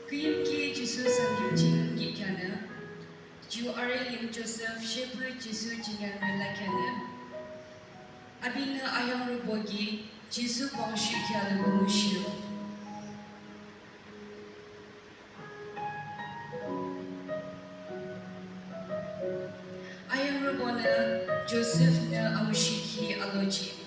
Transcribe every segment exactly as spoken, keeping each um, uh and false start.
Küyimki Jisu sangkim ching jihkheanü, ju arü lim Joseph shepü Jisu jingyanrü lakheanü, apinü ayangrübo ki Jisu pang shuhkhi alapü mushuh. Ayangrübonü Josephnü amushuhkhi aloji.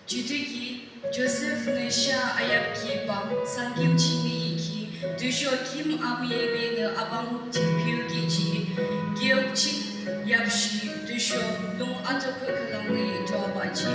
Judüki Josephnü sha ayapki pang sangkim ching yihkhi, tüsho khim amüyibanü abang jingphiu kiji, keok ching yapshi, tüsho lung atokhu khülang le duabahji.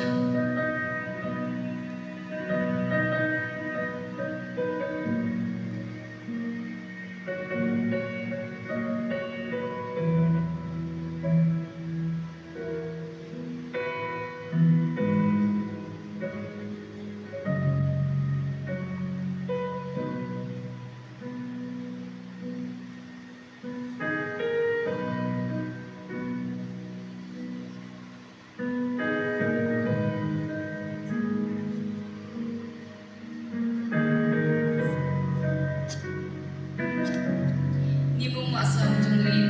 Nimung mahsam tungli.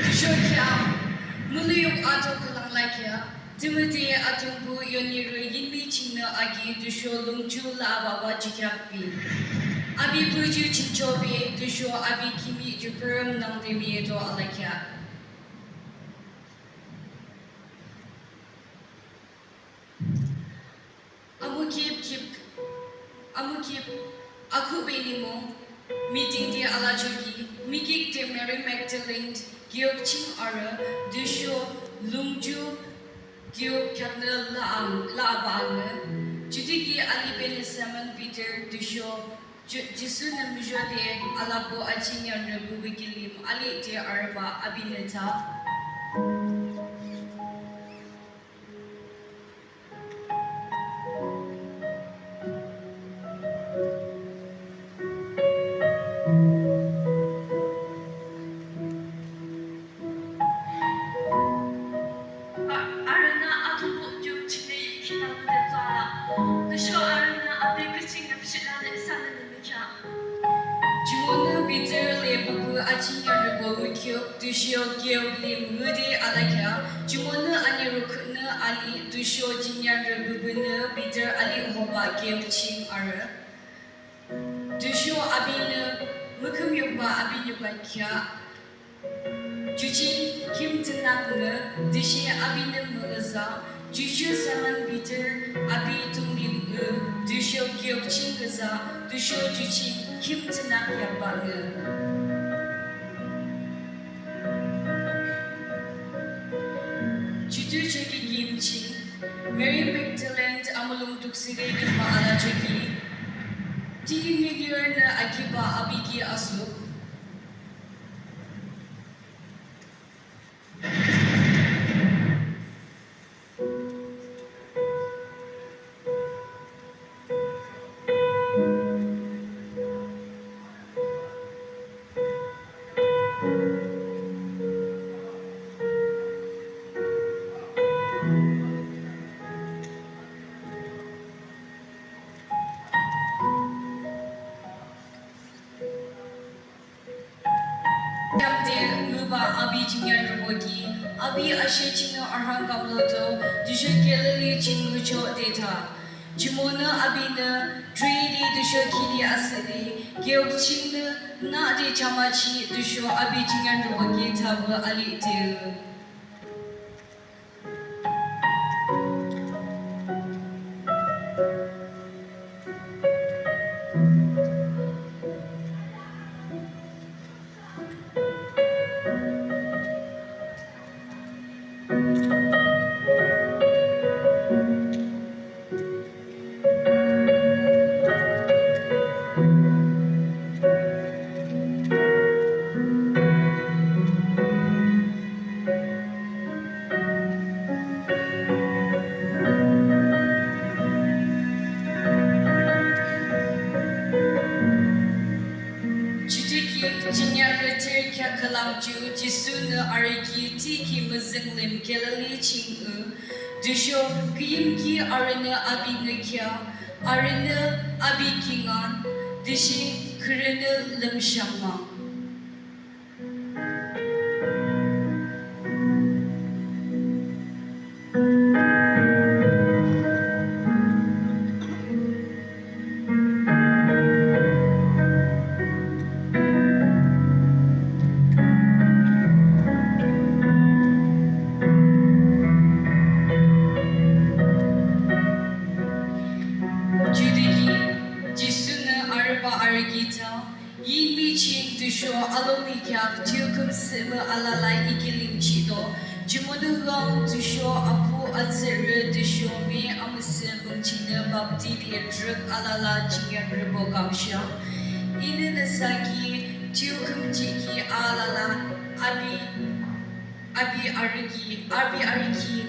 Tüsho kheah, müliyuk ato khülang lakheah, tümüde Atungpuh yunirü yinmi chingnü aki tüsho lungju lababa jukheakpü. Api püju chingchobe tüsho api khim jipürüm nangde miyedo alakheah. Amükhip khip, amükhip akhübe nimung, meeting de alachoki, mikik de Mary Magdalene, keok ching arü, tüsho lungju keok kheaknü laang, laaba angü, judüki alibenü Simon Peter, tüsho Ju-, Jisunü muzhode alapü ajingyanrü bubukilim alihde arübah apinü tha. A-, arünü Atungpuh yu chingnü yihkhi nangde tsülah. Tüsho arünü api küching yapshihlanü isanü nünükheah. Jumonü Peter le bubu ajingyanrübo wukhiuk, tüsho keok lim ngüde alakheah. Jumonü anirü khunü alih, tüsho jingyanrü bubunü Peter alih hoba keok ching arü. Tüsho apinü mükhümyukba api nyuba kheah. Ju ching khim tünak ngü, tüshe apinü müngüza, juju Simon Peter api tunglim ngü, tüsho keok ching ngüza, tüsho ju ching khim tünak yamba ngü. Juju choki kim ching, Mary Magdalene amulong dukside kimba alachoki, tiki nginyirnü akiba api ki asuk. Yamde ngüba api jingyanrübo ki, api ashe chingnü arhang kamlodo, tüsho Galilee ching ngüchoh de tha. Jumonü apinü trede tüsho khide asühde, keok chingnü nade chamachi, tüsho api jingyanrübo ki thapü alihde. Jingyanrü thürükheak khülang ju Jisunü arü ki thakhi müzüng lim Galili ching-a, tüsho küyimki arünü api ngükhea, arünü api kingaün, tüshe khürünü lümshang ma. Judüki Jisunü arübah arü ki tha, Yinmi ching tüsho alomi kheak thiyukhüm sühmüh alala I kilim jihdo. Jumonü yam tüsho Abuh, Atsührü tüsho Me Amüsüh Pung chingnü baptize trük alala jingyanrübo kamshang. Inü nüsa ki thiyukhüm jihkhi alala api, api arü ki, api arü ki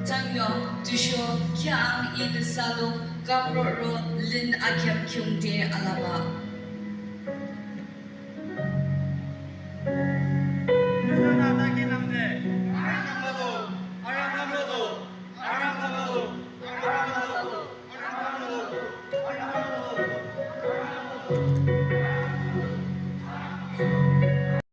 thsangyuang tüsho kheahang I nüsa lung kamruhroro lün akheam khiungde alabah.